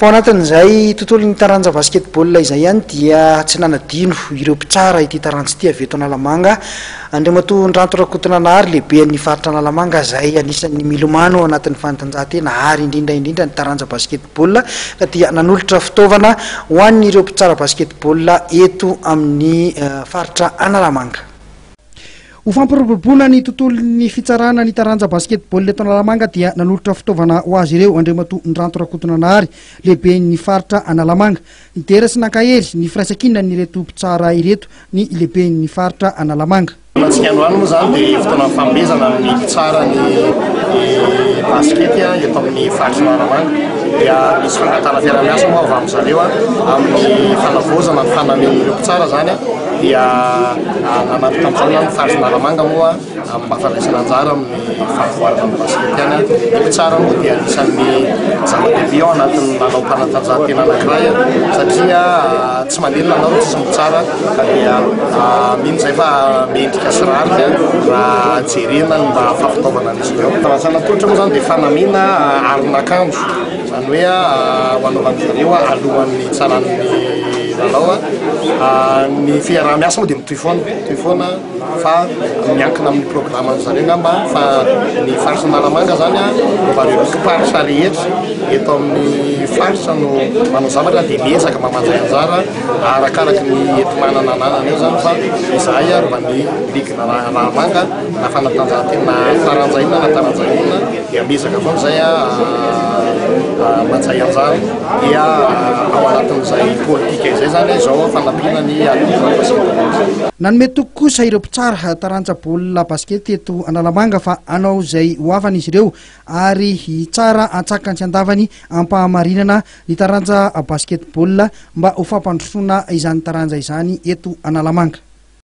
Fa ao anatin'izay tontolon'ny taranja basketball izay ihany dia tsy nanadino ireo mpitsara ity taranja ity avy eto Analamanga, Andriamatoa Ndranto Rakotonanahary, lehiben'ny faritra Analamanga izay anisan'ny milomano ao anatin'ny fanatanjahantena ary indrindra indrindra ny taranja basketball ka dia nanolotra fitaovana ho an'ireo mpitsara basketball eto amin'ny faritra Analamanga. Ho fampiroboroboana ny tontolon'ny fitsarana ny taranja basketball eto Analamanga dia nanolotra fitaovana ho azy ireo Andriamatoa Ndranto Rakotonanahary, lehiben'ny faritra Analamanga. Nidera sy nankahery ny firaisankinan'ireto mpitsara ireto ny lehiben'ny faritra Analamanga. Fotoanantsika androany moa izany dia fotoana fanomezana amin'ny mpitsara ny basikety eto amin'ny faritra Analamanga. Dia misy fangatahana fiaraha-miasa moa avy amin-dry zareo amin'ny fanavaozana ny fanamian'ireo mpitsara izany. dia nanampy tamin'izany ny faritra Analamanga moa amin'ny mba fandraisana anjara amin'ny fampivoarana ny basket ihany. Ny mpitsara moa dia anisan'ny zava-dehibe ao anatin'ny lalaom-panatanjahantena anankiray satria tsy mandeha ny lalao raha tsisy mpitsara ka dia mino izahay fa mendrika sy rariny raha jerena ny mba fampitaovana an'izy ireo. Raha natolotra moa izany dia fanamiana aron'akanjo. Izany hoe ho anaovan'ny zareo alohan'ny hitsaran'ny lalao. Ny fiaraha-miasa moa dia mitohy foana, mitohy foana fa miankina amin'ny programan'ny zareo angamba fa ny faritra Analamanga izany mba ireo faritra rehetra eto amin'ny faritra no manao zavatra dia miezaka mba mandray anjara arakaraky ny enti-manana ananana eo izany fa izahay ary mba ny ligue Analamanga na fanatanjahantena na taranja inona na taranja inona dia miezaka foana izay mandray anjara dia ao anatin'izay politika izay zany izao fanampiana ny ady basketball. Nanome toky kosa ireo mpitsara taranja baolina basikety eto Analamanga fa hanao izay ho afany izy ireo ary hitsara antsakany sy andavany ampahamarinana ny taranja basketball mba ho fampandrosoana izany taranja izany eto Analamanga.